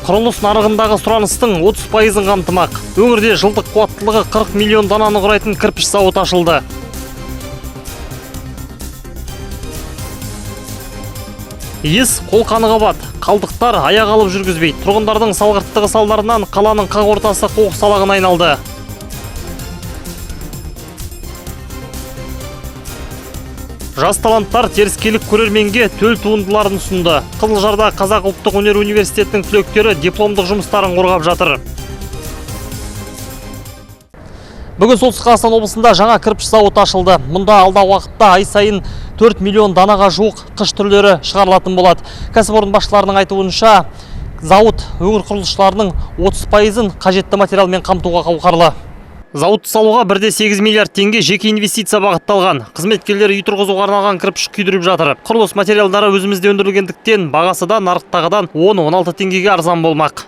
Құрылыс нарығындағы сұраныстың 30%-ын қамтымақ. Өңірде жылдық қуаттылығы 40 миллион дананы құрайтын кірпіш зауыты ашылды. Иіс қолқаны қабат, қалдықтар аяқ алып жүргізбейді. Тұрғындардың салғырттығы салдарынан қаланың қақ ортасы қоқыс алаңына айналды. Жас таланттар теріскейлік көрерменге төл туындыларын ұсынды. Қызылжарда Қазақ ұлттық өнер университетінің түлектері дипломдық жұмыстарын қорғап жатыр. Бүгін Солтүстік Қазақстан облысында жаңа кірпіш зауыты ашылды. Мұнда алдағы уақытта ай сайын 4 миллион данаға жуық қыш түрлері шығарылатын болады. Кәсіпорын басшыларының айтуынша, зауыт өңір құрылысшыларының 30%-ын қажетті материалмен қамтуға қауқарлы. Зауытты салуға 1,8 миллиард теңге жеке инвестиция бағытталған. Қызметкерлер үй тұрғызуға арналған кірпіш күйдіріп жатыр. Құрылыс материалдары өзімізде өндірілгендіктен, бағасы да нарықтағыдан 10-16 теңгеге арзан болмақ.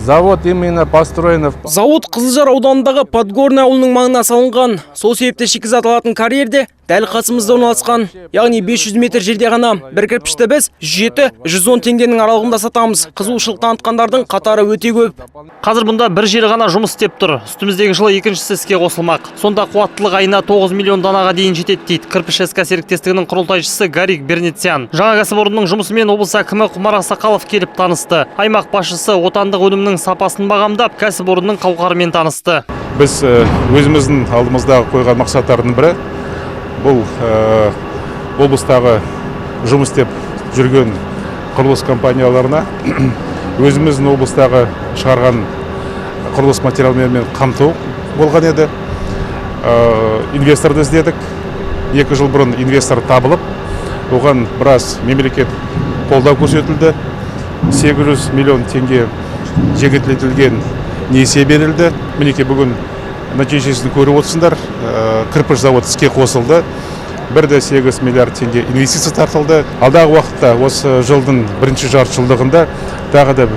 Завод именно построен в Зауыт Қызылжар ауданындағы Подгорный ауылының маңына салынған. Сол себепті шикізат алатын карьер де дәл қасымызда орналасқан. Яғни 500 метр жерде ғана. Бір кірпішті біз 107-110 теңгенің аралығында сатамыз. Қызығушылық танытқандардың қатары өте көп. Қазір бұнда бір желі ғана жұмыс істеп тұр. Үстіміздегі жылы екіншісі іске қосылмақ. Сонда қуаттылық айына 9 миллион данаға дейін жетеді, дейді Кірпіш СК серіктестігінің құрылтайшысы Гарик Бернетсян. Жаңа кәсіпорынның жұмысымен облыс әкімі Құмар Ақсақалов келіп танысты. Аймақ басшысы отандық өнімнің сапасын бағамдап, кәсіпорынның қауқарымен танысты. Біз өзіміздің алдымыздағы қойған мақсаттардың бірі бұл облыстағы жұмыс істеп жүрген құрылыс компанияларына өзіміздің облыстағы шығарған құрылыс материалдарымен қамту болған еді. Инвесторды іздедік. 2 жыл бұрын инвестор табылып, оған біраз мемлекет қолдау көрсетілді. 800 миллион теңге жеңілдетілген несие берілді. Мінекей, бүгін нәтижесін көріп отырсыңдар. Кірпіш завод іске қосылды. 1,8 миллиард теңге инвестиция тартылды. Алдағы уақытта, осы жылдың бірінші жарты жылдығында тағы да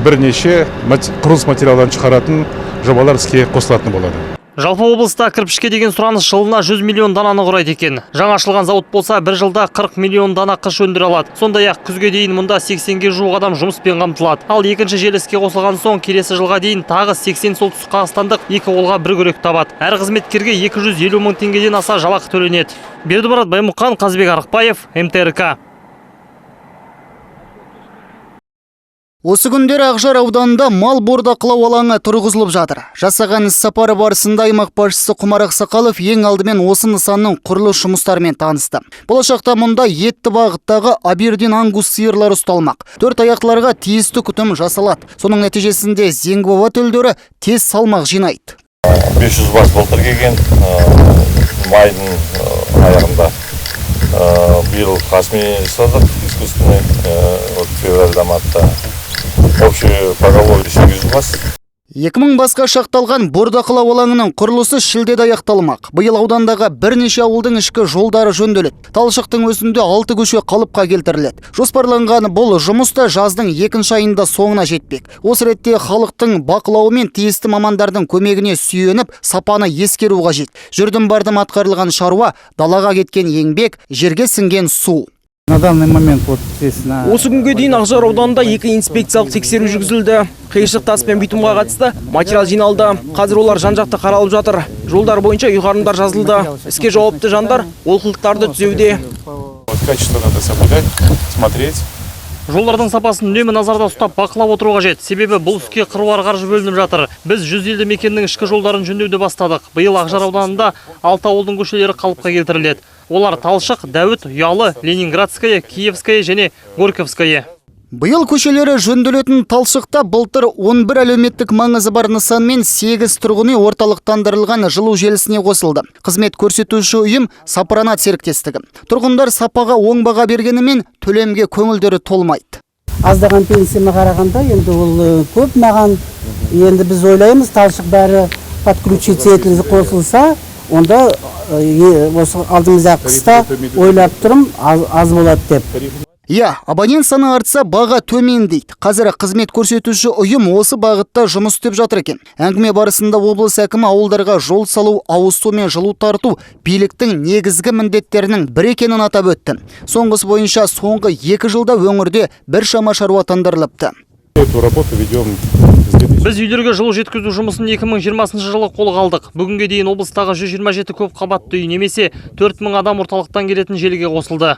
бірнеше құрылыс материалдарын шығаратын жобалар іске қосылатын болады. Жалпы, облыста кірпішке деген сұраныс жылына 100 миллион дананы құрайды екен. Жаңа ашылған зауыт болса, бір жылда 40 миллион дана қыш өндіре алады. Сондай-ақ күзге дейін мұнда 80-ге жуық адам жұмыспен қамтылады. Ал екінші желі іске қосылған соң, келесі жылға дейін тағы 80 солтүстік қазақстандық екі қолға бір күрек табады. Әр қызметкерге 250 мың теңгеден аса жалақы төленеді. Бердімұрат Баймұқан, Қазбек Арықбаев, МТРК. Осы күндері Ақжар ауданында мал бордақылау алаңы тұрғызылып жатыр. Жасаған іс сапары барысында аймақ басшысы Құмар Ақсақалов ең алдымен осы нысанның құрылыс жұмыстарымен танысты. Болашақта мұнда етті бағыттағы Абердин ангус сиырлары ұсталмақ. Төрт аяқтыларға тиісті күтім жасалады. Соның нәтижесінде зеңбаба төлдері тез салмақ жинайды. 500 бас былтыр келген майдың аяғында. Биыл қасымен жасадық искусственный, вот февральда, мартта. Общий поголовье 800 бас. 2000 басқа шақталған бордақылау алаңының құрылысы шілдеде аяқталмақ. Биыл аудандағы бірнеше ауылдың ішкі жолдары жөнделеді. Талшықтың өзінде алты көше қалыпқа келтіріледі. Жоспарланған бұл жұмыс та жаздың екінші айында соңына жетпек. Осы ретте халықтың бақылауы мен тиісті мамандардың көмегіне сүйеніп, сапаны ескеру қажет. Жүрдім бардым атқарылған шаруа, далаға кеткен еңбек, жерге сіңген су. На данный момент вот здесь на Осы күнге дейін Ақжар ауданында екі инспекциялық тексеру жүргізілді. Қиыршық тас пен битумға қатысты материал жиналды. Қазір олар жан-жақты қаралып жатыр. Жолдар бойынша ұйғарымдар жазылды. Іске жауапты жандар олқылықтарды түзеуде. Вот качество надо соблюдать, смотреть. Жолдардың сапасын үнемі назарда ұстап, бақылап отыру қажет. Себебі бұл іске қыруар қаржы бөлініп жатыр. Біз 100 елді мекеннің ішкі жолдарын жөндеуді бастадық. Биыл Ақжар ауданында алты ауылдың көшелері қалыпқа келтіріледі. Олар: Талшық, Дәуіт, Ұялы, Ленинградское, Киевское және Горьковское. Биыл көшелері жөнделетін Талшықта былтыр 11 әлеуметтік маңызы бар нысан мен 8 тұрғын үй орталықтандырылған жылу желісіне қосылды. Қызмет көрсетуші ұйым — Сапранат серіктестігі. Тұрғындар сапаға оң баға бергенімен, төлемге көңілдері толмайды. Аздаған пенсияма қарағанда енді ол көп маған. Енді біз ойлаймыз, Талшық бәрі подключиться етіліп қосылса, онда осы алдымыздағы қыста ойлап тұрмын, аз болады деп. Иә, абонент саны артса, баға төмендейді. Қазір қызмет көрсетуші ұйым осы бағытта жұмыс істеп жатыр екен. Әңгіме барысында облыс әкімі ауылдарға жол салу, ауыз су мен жылу тарту биліктің негізгі міндеттерінің бірі екенін атап өтті. Соңғысы бойынша соңғы 2 жылда өңірде біршама шаруа тындырылыпты. Эту работу ведем. Біз үйлерге жылу жеткізу жұмысын 2020 жылы қолға алдық. Бүгінге дейін облыстағы 127 көп қабатты үй немесе 4000 адам орталықтан келетін желіге қосылды.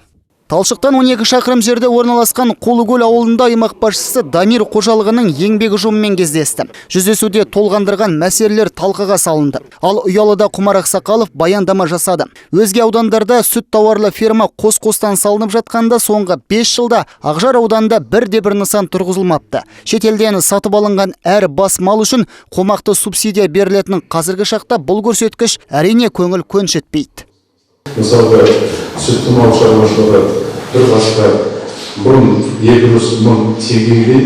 Талшықтан 12 шақырым жерде орналасқан Қолыкөл ауылында аймақ басшысы Дамир қожалығының еңбек ұжымымен кездесті. Жүздесуде толғандырған мәселелер талқыға салынды. Ал Ұялыда Құмар Ақсақалов баяндама жасады. Өзге аудандарда сүт тауарлы ферма қос-қостан салынып жатқанда, соңғы 5 жылда Ақжар ауданында бірде-бір нысан тұрғызылмапты. Шетелден сатып алынған әр бас мал үшін қомақты субсидия берілетін қазіргі шақта бұл көрсеткіш әрине көңіл көншітпейді. Мысалға, сүтті мал шаруашылығы бір басқа бұрын 200 мың теңгеге,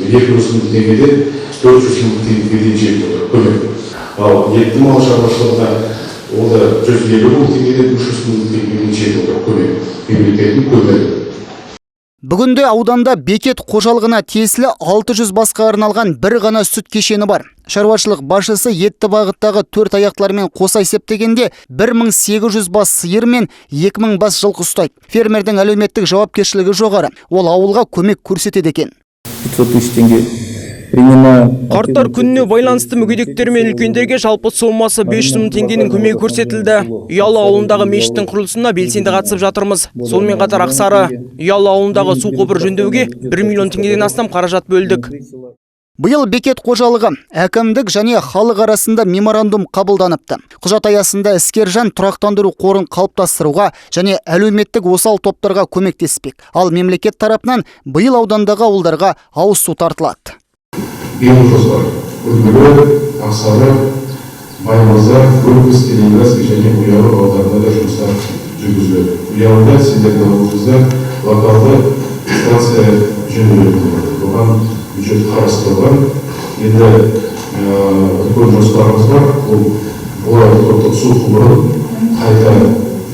200 мың теңгеден 400 мың теңгеге дейін жетіп отыр көмек. Ал етті мал шаруашылығына ол да 150 мың теңгеден 300 мың теңгеге дейін жетіп отыр көмек, мемлекеттің көмегі. Бүгінде ауданда Бекет қожалығына тиесілі 600 басқа арналған бір ғана сүт кешені бар. Шаруашылық басшысы етті бағыттағы төрт аяқтылармен қоса есептегенде 1800 бас сиыр мен 2000 бас жылқы ұстайды. Фермердің әлеуметтік жауапкершілігі жоғары. Ол ауылға көмек көрсетеді екен. 500 тысяч тенге принимаю. Қарттар күніне байланысты мүгедектер мен үлкендерге жалпы сомасы 500 мың теңгенің көмегі көрсетілді. Ұялы ауылындағы мешіттің құрылысына белсенді қатысып жатырмыз. Сонымен қатар Ақсары, Ұялы ауылындағы су құбыр жөндеуге 1 миллион теңгеден астам қаражат бөлдік. Биыл Бекет қожалығы, әкімдік және халық арасында меморандум қабылданыпты. Құжат аясында іскер жан тұрақтандыру қорын қалыптастыруға және әлеуметтік осал топтарға көмектеспек. Ал мемлекет тарапынан биыл аудандағы ауылдарға ауыз су тартылады. Биыл жоспар Үлгілі, Ақсары, Баймырза, Көрпіс, Целиноградский және Ұялы ауданында да жұмыстар жүргізіледі. Ұялыда сіздердің ауылыңызда локалды станция жөнделетін болады. Оған бюджет қарастырылған. Енді үлкен жоспарымыз бар. Ол Болат топтық су құбырын қайта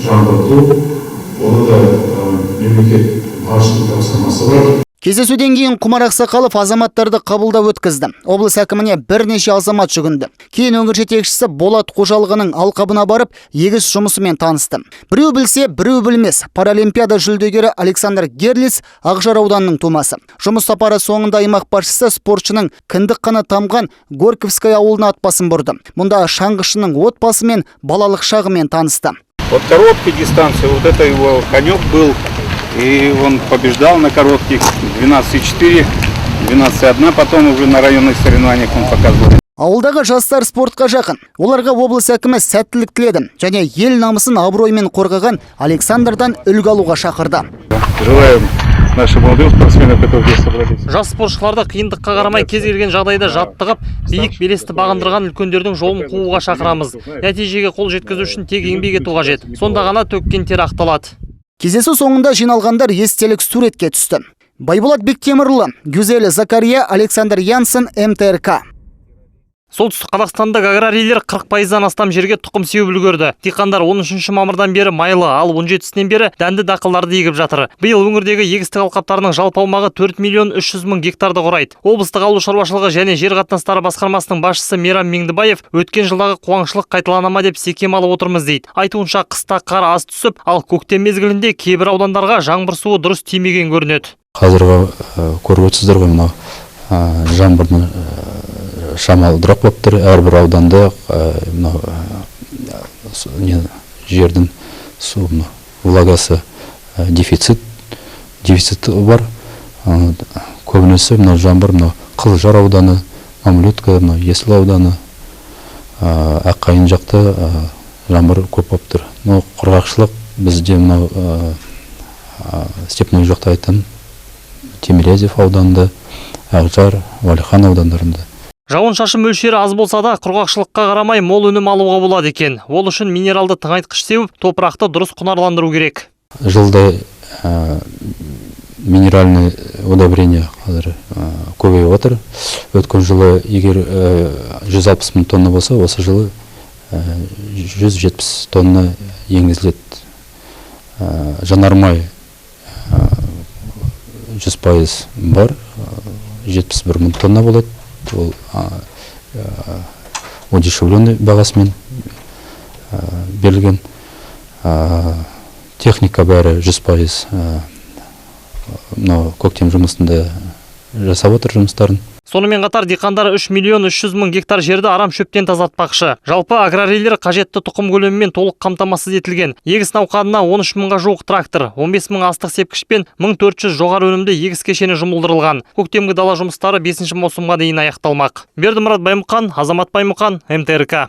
жаңғырту. Оны да мемлекет басшысының тапсырмасы бар. Кездесуден кейін Құмар Ақсақалов азаматтарды қабылдап өткізді. Облыс әкіміне бірнеше азамат жүгінді. Кейін өңір жетекшісі Болат қожалығының алқабына барып, егіс жұмысымен танысты. Біреу білсе, біреу білмес. Паралимпиада жүлдегері Александр Герлиц Ақжар ауданының тумасы. Жұмыс сапары соңында аймақ басшысы спортшының кіндік қаны тамған Горьковская ауылына ат басын бұрды. Мұнда шаңғышының отбасы мен балалық шағымен танысты. Вот короткие дистанции, вот это его конек был. И он побеждал на коротких 12,4, 12,1, потом уже на районных соревнованиях он показывал. Ауылдағы жастар спортқа жақын. Оларға облыс әкімі сәттілік тіледі және ел намысын абыроймен қорғаған Александрдан үлгі алуға шақырды. Желаем нашим молодым спортсменам, которые здесь собрались. Жас спортшыларды қиындыққа қарамай кез келген жағдайда жаттығып, биік белесті бағындырған үлкендердің жолын қууға шақырамыз. Нәтижеге қол жеткізу үшін тек еңбек ету қажет. Сонда ғана төккен тер ақталады. Кездесу соңында жиналғандар естелік суретке түсті. Байболат Бектемірұлы, Гюзель Закария, Александр Янсен, МТРК. Солтүстік Қазақстандық аграрийлер 40%-дан астам жерге тұқым сеуіп үлгерді. Диқандар 13 мамырдан бері майлы, ал 17-сінен бері дәнді дақылдарды егіп жатыр. Биыл өңірдегі егістік алқаптарының жалпы аумағы 4 миллион 300 мың гектарды құрайды. Облыстық ауыл шаруашылығы және жер қатынастары басқармасының басшысы Мейрам Меңдібаев өткен жылдағы қуаңшылық қайталана ма деп секем алып отырмыз дейді. Айтуынша, қыста қар аз түсіп, ал көктем мезгілінде кейбір аудандарға жаңбыр суы дұрыс тимеген көрінеді. Қазіргі көріп отырсыздар ғой, мынау жаңбырдың шамалырақ болып тұр. Әрбір ауданда мынау жердің су влагасы дефицит бар. Көбінесе мынау жаңбыр мынау Қызылжар ауданы, Мамлютка, мынау Есіл ауданы, Аққайың жақта жаңбыр көп болып тұр. Мынау құрғақшылық бізде мынау Степной жақта айтам, Тимирязев ауданында, Ақжар, Уәлихан аудандарында. Жауын-шашын мөлшері аз болса да, құрғақшылыққа қарамай мол өнім алуға болады екен. Ол үшін минералды тыңайтқыш сеуіп, топырақты дұрыс құнарландыру керек. Жылда минеральный удобрение қазір көбейіп отыр. Өткен жылы егер 160 мың тонна болса, осы жылы 170 тонна енгізіледі. Жанармай 100% бар, 71 мың тонна болады. Ол удешевленный бағасымен берілген. Техника бәрі 100% мынау көктем жұмысында жасап отыр жұмыстарын. Сонымен қатар диқандар 3 миллион 300 мың гектар жерді арам шөптен тазартпақшы. Жалпы аграрийлер қажетті тұқым көлемімен толық қамтамасыз етілген. Егіс науқанына 13 мыңға жуық трактор, 15 мың астық сепкіш пен 1400 жоғары өнімді егіс кешені жұмылдырылған. Көктемгі дала жұмыстары 5 маусымға дейін аяқталмақ. Бердімұрат Баймұқан, Азамат Баймұқан, МТРК.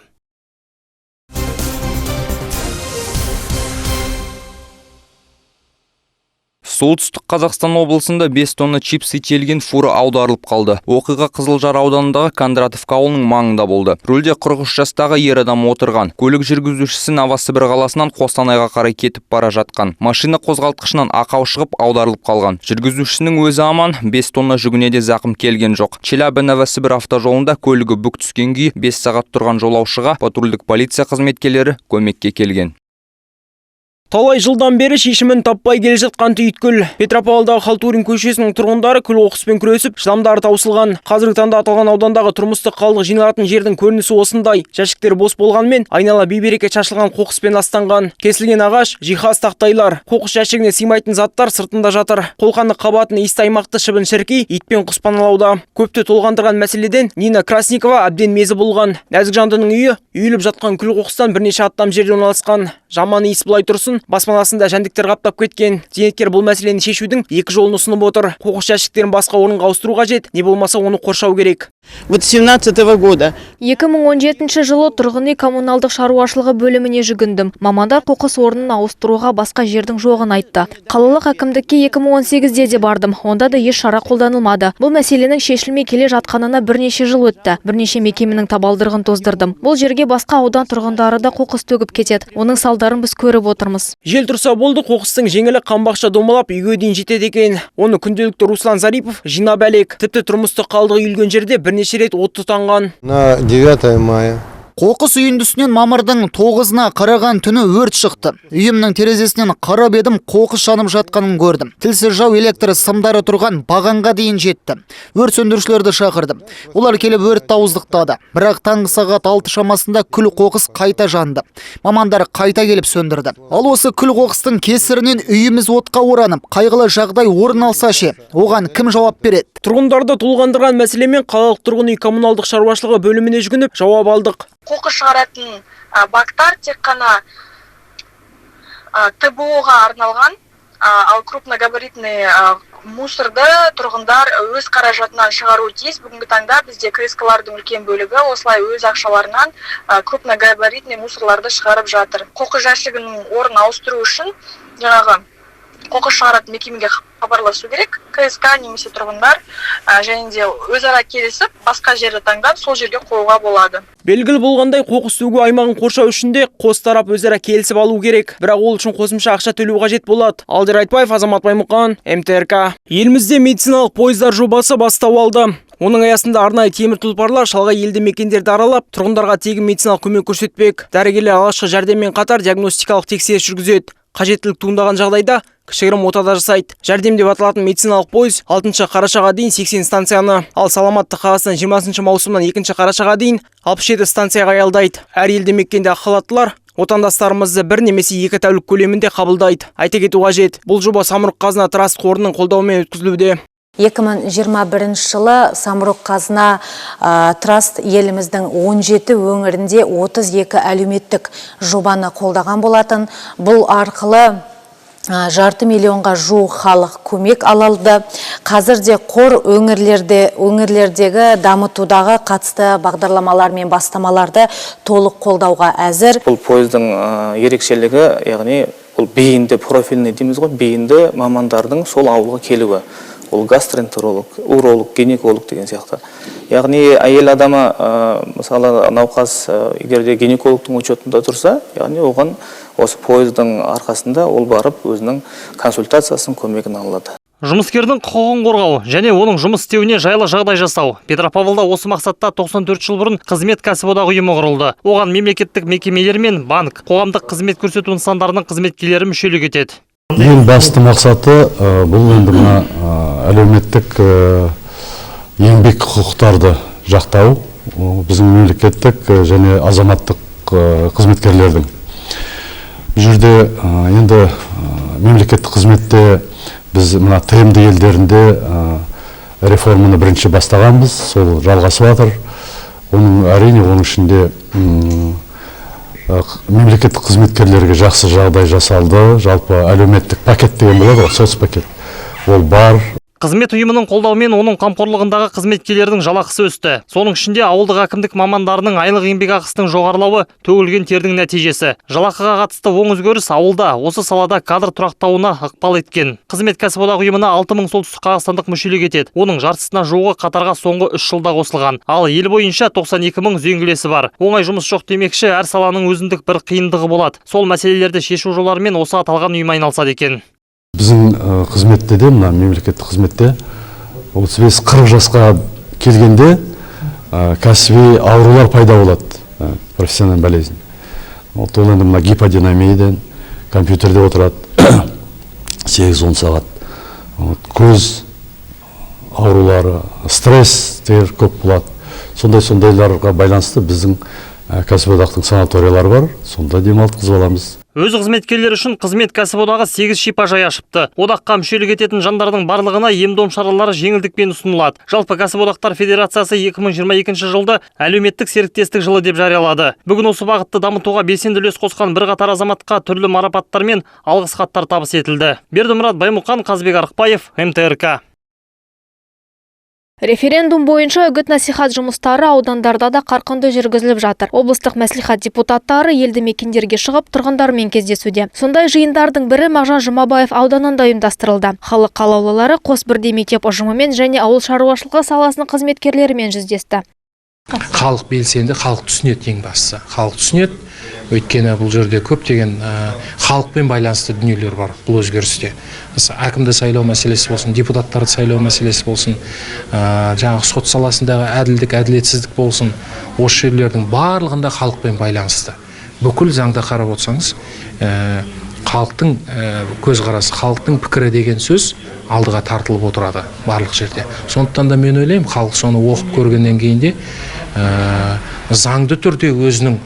Солтүстік Қазақстан облысында 5 тонна чипсы тиелген фура аударылып қалды. Оқиға Қызылжар ауданындағы Кондратовка ауылының маңында болды. Рульде 43 жастағы ер адам отырған. Көлік жүргізушісі Новосібір қаласынан Қостанайға қарай кетіп бара жатқан. Машина қозғалтқышынан ақау шығып аударылып қалған. Жүргізушісінің өзі аман, 5 тонна жүгіне де зақым келген жоқ. Челябі Новосібір автожолында көлігі бүк түскен күйі 5 сағат тұрған жолаушыға патрульдік полиция қызметкерлері көмекке келген. Талай жылдан бері шешімін таппай келе жатқан түйткіл. Петропавлдағы Халтурин көшесінің тұрғындары күл қоқыспен күресіп, шыдамдары таусылған. Қазіргі таңда аталған аудандағы тұрмыстық қалдық жиналатын жердің көрінісі осындай. Жәшіктер бос болғанмен, айнала бейберекет шашылған қоқыспен ластанған. Кесілген ағаш, жиһаз тақтайлар, қоқыс жәшігіне сыймайтын заттар сыртында жатыр. Қолқаны қабатын иісті аймақты шыбын-шіркей, ит пен құс паналауда. Көпті толғандырған мәселеден Нина Красникова әбден мезі болған. Нәзік жандының үйі үйіліп жатқан күл қоқыстан бірнеше аттам жерде орналасқан. Жаман иіс былай тұрсын, баспанасында жәндіктер қаптап кеткен. Зейнеткер бұл мәселені шешудің екі жолын ұсынып отыр. Қоқыс жәшіктерін басқа орынға ауыстыру қажет, не болмаса оны қоршау керек. Вот 17-го года. 2017 жылы тұрғын үй коммуналдық шаруашылығы бөліміне жүгіндім. Мамандар қоқыс орнын ауыстыруға басқа жердің жоғын айтты. Қалалық әкімдікке 2018-де де бардым. Онда да еш шара қолданылмады. Бұл мәселенің шешілмей келе жатқанына бірнеше жыл өтті. Бірнеше мекеменің табалдырығын тоздырдым. Бұл жерге басқа аудан тұрғындары да қоқыс төгіп кетеді. Оның салдарын біз көріп отырмыз. Жел тұрса болды, қоқыстың жеңілі қамбақша домалап үйге дейін жетеді екен. Оны күнделікті Руслан Зарипов жинап әлек. Тіпті тұрмыстық қалдығы үйілген жерде бірнеше рет от тұтанған. На 9 мая. Қоқыс үйіндісінен мамырдың 9-на қараған түні өрт шықты. Үйімнің терезесінен қарап едім, қоқыс жанып жатқанын көрдім. Тілсіз жау электр сымдары тұрған бағанға дейін жетті. Өрт сөндірушілерді шақырдым. Олар келіп өртті ауыздықтады. Бірақ таңғы сағат 6 шамасында күл қоқыс қайта жанды. Мамандар қайта келіп сөндірді. Ал осы күл қоқыстың кесірінен үйіміз отқа оранып, қайғылы жағдай орын алса ше, оған кім жауап береді? Тұрғындарды толғандырған мәселемен қалалық тұрғын үй коммуналдық шаруашылығы бөліміне жүгініп жауап алдық. Қоқыс шығаратын бактар тек қана ТБО-ға арналған, ал крупногабаритный мусорды тұрғындар өз қаражатынан шығару тиіс. Бүгінгі таңда бізде КСК-лардың үлкен бөлігі осылай өз ақшаларынан крупногабаритный мусорларды шығарып жатыр. Қоқыс жәшігінің орнын ауыстыру үшін жаңағы қоқыс шығаратын мекемеге хабарласу керек, КСК немесе тұрғындар, және де өзара келісіп басқа жерді таңдап сол жерге қоюға болады. Белгілі болғандай, қоқыс төгу аймағын қоршау үшін де қос тарап өзара келісіп алу керек. Бірақ ол үшін қосымша ақша төлеу қажет болады. Алдияр Айтбаев, Азамат Баймұқан, МТРК. Елімізде медициналық пойыздар жобасы бастау алды. Оның аясында арнайы темір тұлпарлар шалғай елді мекендерді аралап, тұрғындарға тегін медициналық көмек көрсетпек. Дәрігерлер алғашқы жәрдеммен қатар диагностикалық тексеріс жүргізеді. Қажеттілік туындаған жағдайда кішігірім ота да жасайды. Жәрдем деп аталатын медициналық пойыз 6 қарашаға дейін 80 станцияны, ал Саламатты қаласынан 20 маусымнан 2 қарашаға дейін 67 станцияға аялдайды. Әр елді мекенде ақ халаттылар отандастарымызды бір немесе 2 тәулік көлемінде қабылдайды. Айта кету қажет, бұл жоба Самұрық Қазына Траст қорының қолдауымен өткізілуде. 2021 жылы Самұрық Қазына Траст еліміздің 17 өңірінде 32 әлеуметтік жобаны қолдаған болатын. Бұл арқылы 0,5 миллионға жуық халық көмек алалды. Қазірде қор өңірлердегі дамытудағы қатысты бағдарламалар мен бастамаларды толық қолдауға әзір. Бұл пойыздың ерекшелігі, яғни бұл бейінді профильный дейміз ғой, бейінді мамандардың сол ауылға келуі. Ол гастроэнтеролог, уролог, гинеколог деген сияқты. Яғни әйел адамы, мысалы, науқас егер де гинекологтың учетында тұрса, яғни оған осы пойыздың арқасында ол барып өзінің консультациясын, көмегін алады. Жұмыскердің құқығын қорғау және оның жұмыс істеуіне жайлы жағдай жасау. Петропавлда осы мақсатта 94 жыл бұрын қызмет кәсіподағы ұйымы құрылды. Оған мемлекеттік мекемелер мен банк, қоғамдық қызмет көрсету нысандарының қызметкерлері мүшелік етеді. Ең басты мақсаты бұл енді мына әлеуметтік еңбек құқықтарды жақтау, біздің мемлекеттік және азаматтық қызметкерлердің. Бұл жерде енді мемлекеттік қызметте біз мына ТМД елдерінде Реформаны бірінші бастағанбыз, сол жалғасып жатыр. Оның, әрине, оның ішінде мемлекеттік қызметкерлерге жақсы жағдай жасалды. Жалпы әлеуметтік пакет деген болады ғой, соцпакет. Ол бар. Қызмет ұйымының қолдауымен оның қамқорлығындағы қызметкерлердің жалақысы өсті. Соның ішінде ауылдық әкімдік мамандарының айлық еңбекақысының жоғарылауы төгілген тердің нәтижесі. Жалақыға қатысты оң өзгеріс ауылда осы салада кадр тұрақтауына ықпал еткен. Қызмет кәсіподақ ұйымына 6000 солтүстік қазақстандық мүшелік етеді. Оның жартысына жуығы қатарға соңғы 3 жылда қосылған. Ал ел бойынша 92 мың үзеңгілесі бар. Оңай жұмыс жоқ демекші, әр саланың өзіндік бір қиындығы болады. Сол мәселелерді шешу жолдарымен осы аталған ұйым айналысады екен. Біздің қызметте де, мына мемлекеттік қызметте 35-40 жасқа келгенде кәсіби аурулар пайда болады, профессиональная болезнь. Ол енді мына гиподинамиядан, компьютерде отырады 8-10 сағат. Көз аурулары, стресстер көп болады. Сондай-сондайларға байланысты біздің кәсіподақтың санаториялары бар, сонда демалтқызып аламыз. Өз қызметкерлері үшін қызмет кәсіподағы 8 шипажай ашыпты. Одаққа мүшелік ететін жандардың барлығына ем-дом шаралары жеңілдікпен ұсынылады. Жалпы кәсіподақтар федерациясы 2022 жылды әлеуметтік серіктестік жылы деп жариялады. Бүгін осы бағытты дамытуға белсенді үлес қосқан бірқатар азаматқа түрлі марапаттар мен алғыс хаттар табыс етілді. Бердімұрат Баймұқан, Қазбек Арықбаев, МТРК. Референдум бойынша үгіт-насихат жұмыстары аудандарда да қарқынды жүргізіліп жатыр. Облыстық мәслихат депутаттары елді мекендерге шығып, тұрғындармен кездесуде. Сондай жиындардың бірі Мағжан Жұмабаев ауданында ұйымдастырылды. Халық қалаулылары қос бірдей мектеп ұжымымен және ауыл шаруашылығы саласының қызметкерлерімен жүздесті. Халық белсенді, халық түсінеді, ең бастысы. Халық түсінеді, өйткені бұл жерде көптеген халықпен байланысты дүниелер бар бұл өзгерісте. Әкімді сайлау мәселесі болсын, депутаттарды сайлау мәселесі болсын, жаңағы сот саласындағы әділдік, әділетсіздік болсын, осы жерлердің барлығында халықпен байланысты. Бүкіл заңда қарап отырсаңыз, халықтың көзқарасы, халықтың пікірі деген сөз алдыға тартылып отырады барлық жерде. Сондықтан да мен ойлаймын, халық соны оқып көргеннен кейін де заңды түрде өзінің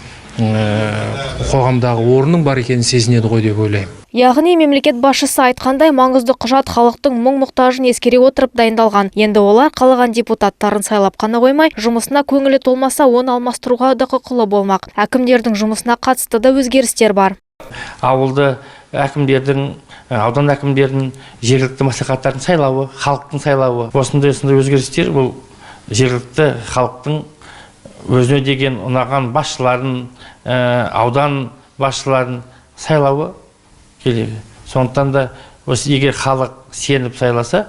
қоғамдағы орнының бар екенін сезінеді ғой деп ойлаймын. Яғни мемлекет басшысы айтқандай, маңызды құжат халықтың мұң-мұқтажын ескере отырып дайындалған. Енді олар қалаған депутаттарын сайлап қана қоймай, жұмысына көңілі толмаса, оны алмастыруға да құқылы болмақ. Әкімдердің жұмысына қатысты да өзгерістер бар. Ауылды әкімдердің, аудан әкімдерінің, жергілікті мәслихаттардың сайлауы, халықтың сайлауы. Осындай өзгерістер бұл жергілікті халықтың өзіне деген ұнаған басшыларын, аудан басшыларын сайлауы келеді. Сондықтан да осы егер халық сеніп сайласа,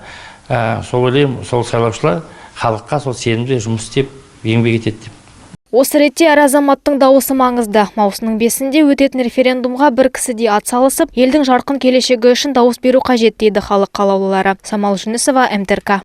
сол ойлаймын, сол сайлаушылар халыққа сол сенімде жұмыс істеп, еңбек етеді деп. Осы ретте әр азаматтың дауысы маңызды. Маусымның 5-інде өтетін референдумға бір кісідей атсалысып, елдің жарқын келешегі үшін дауыс беру қажет дейді халық қалаулылары. Самал Жүнісова, МТРК.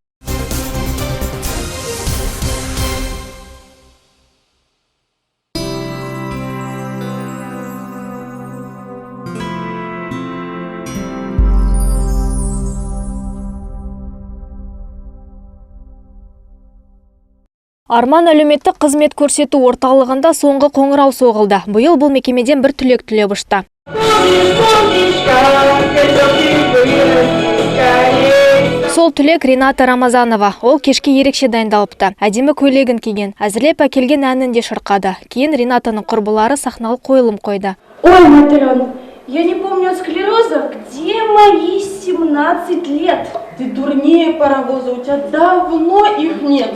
Арман әлеуметтік қызмет көрсету орталығында соңғы қоңырау соғылды. Биыл бұл мекемеден бір түлек түлеп ұшты. Сол түлек Рената Рамазанова. Ол кешке ерекше дайындалыпты. Әдемі көйлегін киген, әзірлеп әкелген әнін де шырқады. Кейін Ренатаның құрбылары сахналық қойылым қойды. Ой, Матрена, я не помню от склероза, где мои 17 лет? Ты дурнее паровоза, у тебя давно их нет.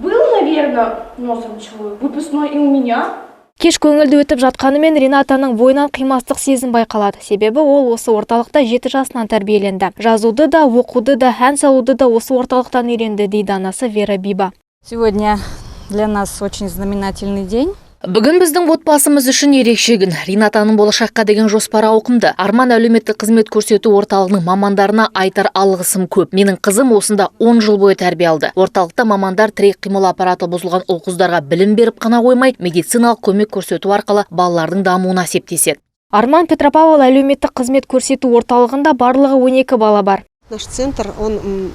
Был, наверное, носом человек, выпускной и у меня. Кеш көңілді өтіп жатқанымен Ренатаның бойынан қимастық сезім байқалады. Себебі ол осы орталықта 7 жасынан тәрбиеленді. Жазуды да, оқуды да, ән салуды да осы орталықтан үйренді, дейді анасы Вера Биба. Сегодня для нас очень знаменательный день. Бүгін біздің отбасымыз үшін ерекше күн. Ренатаның болашаққа деген жоспары ауқымды. Арман әлеуметтік қызмет көрсету орталығының мамандарына айтар алғысым көп. Менің қызым осында 10 жыл бойы тәрбие алды. Орталықта мамандар тірек қимыл аппараты бұзылған ұл-қыздарға білім беріп қана қоймай, медициналық көмек көрсету арқылы балалардың дамуына септеседі. Арман Петропавл әлеуметтік қызмет көрсету орталығында барлығы 12 бала бар. Наш центр, он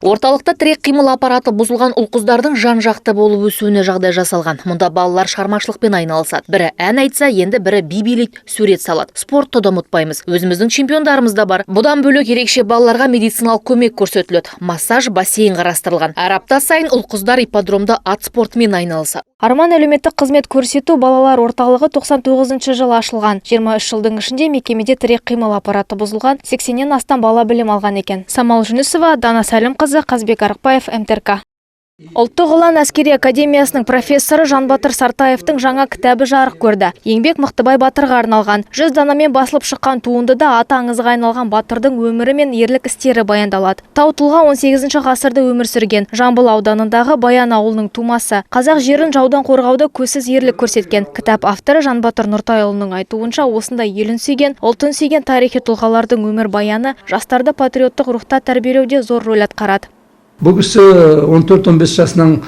Орталықта тірек қимыл аппараты бұзылған ұл-қыздардың жан-жақты болып өсуіне жағдай жасалған. Мұнда балалар шығармашылықпен айналысады. Бірі ән айтса, енді бірі би билейді, сурет салады. Спортты да ұмытпаймыз. Өзіміздің чемпиондарымыз да бар. Бұдан бөлек ерекше балаларға медициналық көмек көрсетіледі. Массаж, бассейн қарастырылған. Әр апта сайын ұл-қыздар ипподромда ат спортымен айналысады. Арман әлеуметтік қызмет көрсету балалар орталығы 99 жылы ашылған. 23 жылдың ішінде мекемеде тірек қимыл аппараты бұзылған 80-нен астам бала білім алған екен. Самал Жүнісова, Дана Сәлімқызы, Қазбек Арықбаев, МТРК. Ұлттық ұлан әскери академиясының профессоры Жанбатыр Сартаевтың жаңа кітабы жарық көрді. Еңбек Мықтыбай батырға арналған. 100 данамен басылып шыққан туындыда аты аңызға айналған батырдың өмірі мен ерлік істері баяндалады. Тау тұлға 18 ғасырда өмір сүрген. Жамбыл ауданындағы Баян ауылының тумасы. Қазақ жерін жаудан қорғауда көзсіз ерлік көрсеткен. Кітап авторы Жанбатыр Нұртайұлының айтуынша, осындай елін сүйген, ұлтын сүйген тарихи тұлғалардың өмір баяны жастарды патриоттық рухта тәрбиелеуде зор рөл атқарады. Бұл кісі 14-15 жасынан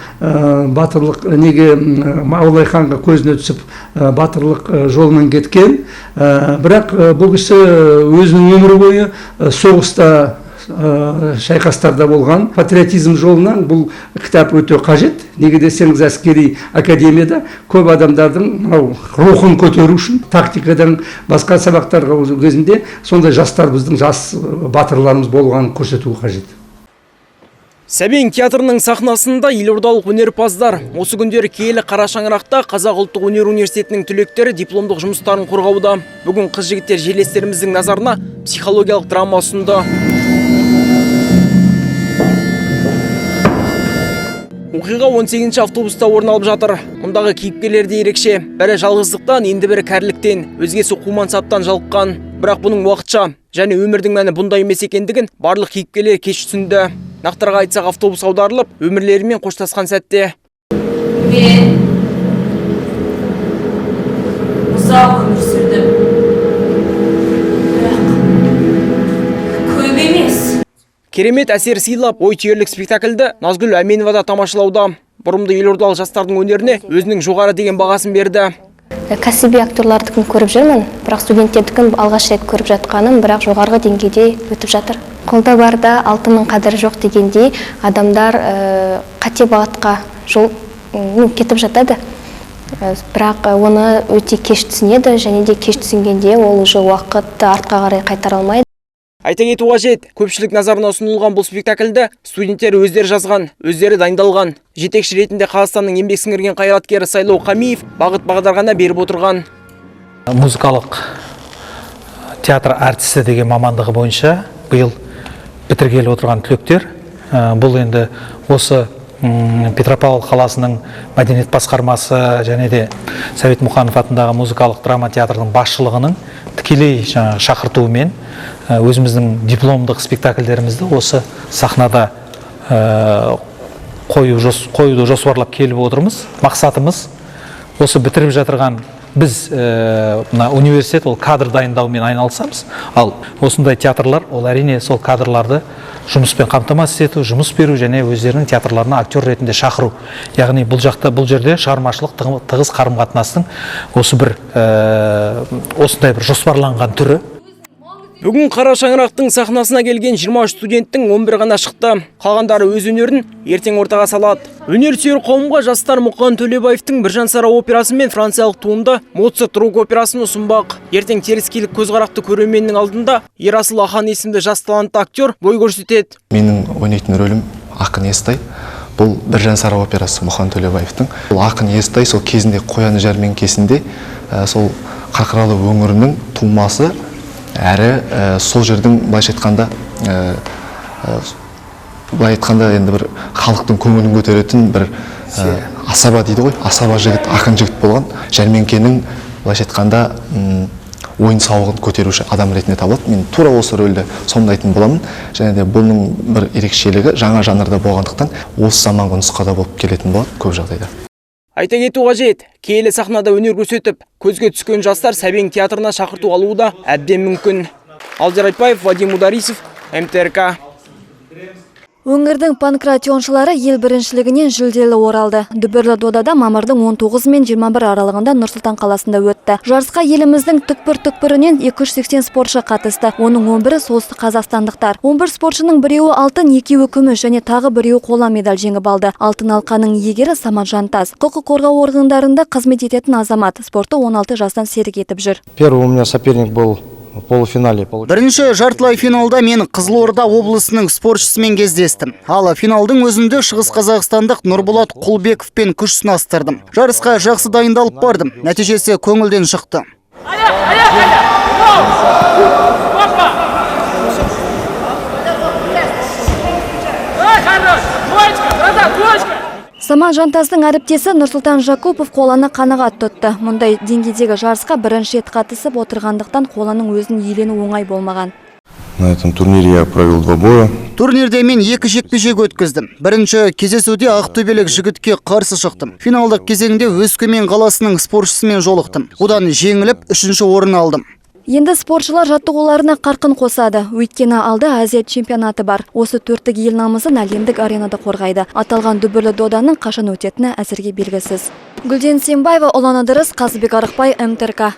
батырлық неге Абылай ханға көзіне түсіп батырлық жолынан кеткен. Бірақ бұл кісі өзінің өмірі бойы соғыста, шайқастарда болған. Патриотизм жолынан бұл кітап өте қажет. Неге десеңіз, әскери академияда көп адамдардың мынау рухын көтеру үшін тактикадан басқа сабақтарға кезінде сондай жастар, біздің жас батырларымыз болғанын көрсету қажет. Сәбең театрының сахнасында елордалық өнерпаздар. Осы күндері киелі қара шаңырақта Қазақ ұлттық өнер университетінің түлектері дипломдық жұмыстарын қорғауда. Бүгін қыз жігіттер жерлестеріміздің назарына психологиялық драма ұсынды. Оқиға 18-ші автобуста орын алып жатыр. Мұндағы кейіпкерлер де ерекше. Бірі жалғыздықтан, енді бірі кәріліктен, өзгесі қу мансаптан жалыққан. Бірақ бұның уақытша және өмірдің мәні бұндай емес екендігін барлық кейіпкерлер кеш түсінді. Нақтырақ айтсақ, автобус аударылып, өмірлерімен қоштасқан сәтте. Мен ұзақ өмір сүрдім, бірақ көп емес. Керемет әсер сыйлап, ой түйерлік спектакльді Назгүл Әменова да тамашалауда. Бұрымды елордалық жастардың өнеріне өзінің жоғары деген бағасын берді. Кәсіби актерлардікін көріп жүрмін, бірақ студенттердікін алғаш рет көріп жатқаным, бірақ жоғарғы деңгейде өтіп жатыр. Қолда барда алтынның қадірі жоқ дегендей, адамдар қате бағытқа жол кетіп жатады. Бірақ оны өте кеш түсінеді, және де кеш түсінгенде ол уже уақытты артқа қарай қайтара алмайды. Айта кету қажет, көпшілік назарына ұсынылған бұл спектакльді студенттер өздері жазған, өздері дайындалған. Жетекші ретінде Қазақстанның еңбек сіңірген қайраткері Сайлау Қамиев бағыт бағдар ғана беріп отырған. Музыкалық театр әртісі деген мамандығы бойынша биыл бітіргелі отырған түлектер. Бұл енді осы Петропавл қаласының мәдениет басқармасы және де Совет Мұқанов атындағы музыкалық драма театрының басшылығының тікелей шақыртуымен өзіміздің дипломдық спектакльдерімізді осы сахнада қоюды жоспарлап келіп отырмыз. Мақсатымыз осы бітіріп жатырған біз мына университет ол кадр дайындаумен айналысамыз. Ал осындай театрлар ол әрине сол кадрларды жұмыспен қамтамасыз ету, жұмыс беру және өздерінің театрларына актер ретінде шақыру. Яғни бұл жақта, бұл жерде шығармашылық тығыз қарым-қатынастың осы бір осындай бір жоспарланған түрі. Бүгін қара шаңырақтың сахнасына келген 23 студенттің 11 ғана шықты. Қалғандары өз өнерін ертең ортаға салады. Өнер сүйер қауымға жастар Мұқан Төлебаевтың Біржан Сара операсы мен франциялық туынды Моцарт рок операсын ұсынбақ. Ертең теріскейлік көзқарақты көрерменнің алдында Ерасыл Ахан есімді жас талантты актер бой көрсетеді. Менің ойнайтын рөлім Ақын Естай. Бұл Біржан Сара операсы Мұқан Төлебаевтың. Бұл Ақын Естай сол кезінде Қоян жәрмеңкесінде сол Қарқаралы өңірінің тумасы, әрі сол жердің былайша айтқанда енді бір халықтың көңілін көтеретін бір асаба дейді ғой, асаба жігіт, ақын жігіт болған. Жәрмеңкенің былайша айтқанда ойын сауығын көтеруші адам ретінде табылады. Мен тура осы рөлді сомдайтын боламын. Және де бұның бір ерекшелігі жаңа жанрда болғандықтан осы заманғы нұсқада болып келетін болады көп жағдайда. Айта кету қажет, киелі сахнада өнер көрсетіп, көзге түскен жастар Сәбең театрына шақырту алуы да әбден мүмкін. Алдияр Айтбаев, Вадим Ударисов, МТРК. Өңірдің панкратионшылары ел біріншілігінен жүлделі оралды. Дүбірлі додада мамырдың 19 мен 21 аралығында Нұр-Сұлтан қаласында өтті. Жарысқа еліміздің түкпір-түкпірінен 280 спортшы қатысты. Оның 11-і солтүстік қазақстандықтар. 11 спортшының біреуі алтын, екеуі күміс және тағы біреуі қола медаль жеңіп алды. Алтын алқаның иегері Самат Жантас. Құқық қорғау органдарында қызмет ететін азамат спортты 16 жастан серік етіп жүр. Первый у меня соперник был в полуфинале. Бірінші жартылай финалда мен Қызылорда облысының спортшысымен кездестім. Ал финалдың өзінде Шығыс Қазақстандық Нұрболат Құлбековпен күш сынастырдым. Жарысқа жақсы дайындалып бардым. Нәтижесі көңілден шықты. Самат Жантастың әріптесі Нұрсұлтан Жакупов қоланы қанағат тұтты. Мұндай деңгейдегі жарысқа бірінші рет қатысып отырғандықтан қоланың өзін иелену оңай болмаған. На этом турнире я провел два боя. Турнирде мен екі жекпе-жек өткіздім. Бірінші кездесуде ақтөбелік жігітке қарсы шықтым. Финалдық кезеңде Өскемен қаласының спортшысымен жолықтым. Одан жеңіліп, үшінші орын алдым. Енді спортшылар жаттығуларына қарқын қосады. Өйткені алда Азия чемпионаты бар. Осы төрттік ел намысын әлемдік аренада қорғайды. Аталған дүбірлі доданың қашан өтетіні әзірге белгісіз. Гүлден Сембаева, Ұлан Ыдырыс, Қазыбек Арықбай, МТРК.